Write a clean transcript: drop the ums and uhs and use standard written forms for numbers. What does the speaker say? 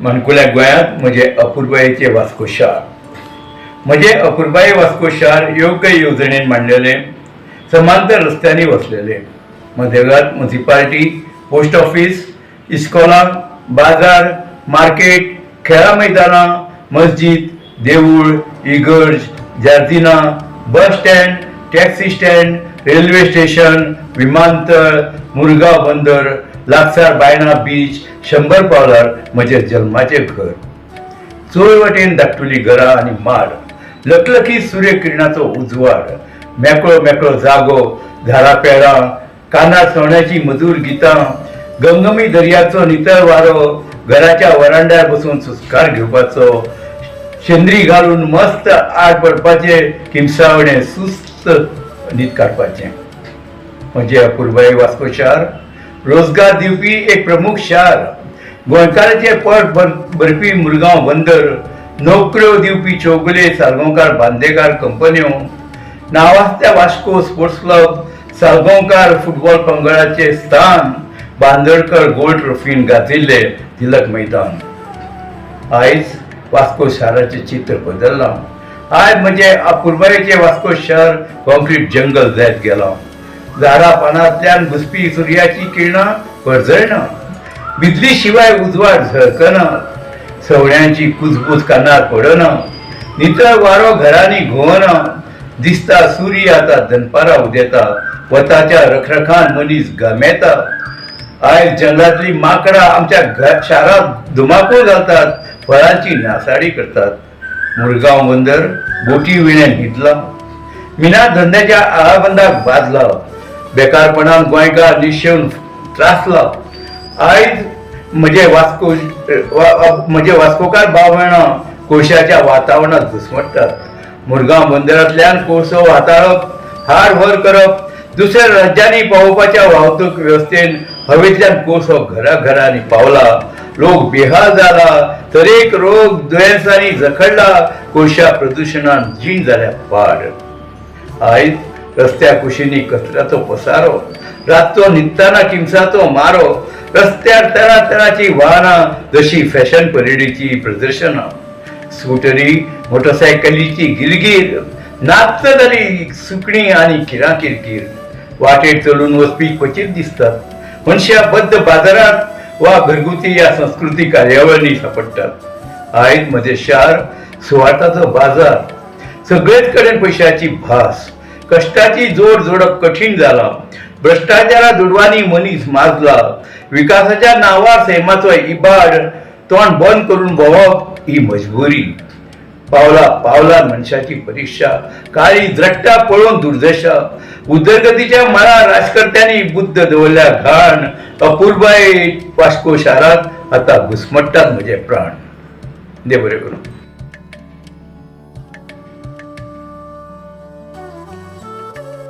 माणकुल्या गोंयांत म्हजें अपुरबायेचें वास्को शार. म्हजें अपुरबाये वास्को शार योग्य येवजणेन मांडलेलें, समांतर रस्त्यांनी वसलेलें. मदेगात मुन्सिपाल्टी, पोस्ट ऑफीस, इस्कोलां, बाजार, मार्केट, खेळां मैदानां, मस्जीद, देवूळ, इगर्ज, जार्दिना, bus stand, taxi stand, railway station, विमानतळ, मुरगांव बंदर, लागसार बायणा बीच, 100 पावलार म्हजें जल्माचें घर. चोंय वटेन धाकटुली घरां आनी माड, लखलखीत सूर्यकिरणाचो उजवाड, मेकळो मेकळो जागो, झाडां पेडां, कानार सवण्याची मधूर गितां, गमगमी दर्याचो नितळ वारो, घराच्या वरांड्यार बसून सुस्कार घेवपाचो, शेंद्री घालून मस्त आड पडपाचें, किमसावणें सुस्त न्हीद काडपाचें. म्हजें अपुरबाये वास्को शार रोजगार दिवपी एक प्रमुख शार, गोंयकाराचें पोट भरपी मुरगांव बंदर, नोकऱ्यो दिवपी चौगुले, साळगांवकार, बांदेकार कंपन्यो, नावाजत्या Vasco sports club, Salgaonkar football पंगडाचें स्थान, बांदोडकर गोल्ड ट्रॉफीन गाजिल्लें तिलक मैदान. आयज वास्को शाराचें चित्र बदल्लां. आयज म्हजें अपुरबायेचें वास्को शहर कॉन्क्रीट जंगल जायत गेलां. झाडां पानांतल्यान घुसपी सुर्याची किरणां परजळना, बिजली शिवाय उजवाड झळकना, सवण्यांची कुजबूज कानार पडना, नितळ वारो घरांनी घुंवना. दिसता सूर्य आतां दनपारां उदेता, वताच्या रखरखान मनीस घामेता. आयज जंगलातली माकडां आमच्या शारांत धुमाकूळ घालतात, फळांची नासाडी करतात. मुरगांव बंदर बोटी विणे न्हिदला, मिना धंद्याच्या आळाबंदाक बादला, बेकारपणान गोंयकार निशेवन त्रासला. आयज म्हजे वास्को म्हजे वास्कोकार भाव भयणां कोळशाच्या वातावरणांत घुसमट्टात. मुरगांव बंदरांतल्यान कोळसो हाताळप, हाड व्हर करप, दुसऱ्या राज्यांनी पावोवपाच्या वाहतूक वेवस्थेन हवेंतल्यान कोळसो घरा घरांनी पावला. लोक बेहाल जाला, तरेक रोग दुयेंसांनी जखडला, कोळशा प्रदुशणान जीण जाल्या पाड. आयज रस्त्या कुशींनी कचऱ्याचो पसारो, रातचो न्हिदतना किमसाचो मारो, रस्त्यार तरातरांची वाहनां जशी फॅशन परेडीची प्रदर्शनां, स्कुटरी मोटरसायकलीची गिरगीर, नाच्च जाली सुकणीं आनी किराकिरकीर. वाटेर चलून वचपी क्वचीत दिसतात. मनशां बद्द बाजारांत वा घरगुती या संस्कृतीक कार्यावळींनी सापडटात. आयज म्हजें शार सुवार्थाचो बाजार, सगळेच कडेन पयशाची भास, कश्टाची जोड जोडप कठीण जाला. भ्रश्टाचारा दुडवांनी मनीस माजला, विकासाच्या नांवार सैमाचो इबाड, तोंड बंद करून भोंवप ही मजबुरी. पावला पावलार मनशाची परिक्षा, काळी द्रट्टा पळोवन दुर्दशा. उदरगतीच्या मळार राजकर्त्यांनी बुद्द दवरल्या घाण. अपुरबाये वास्को शारांत आतां घुसमट्टात म्हजे प्राण. देव बरें करूं.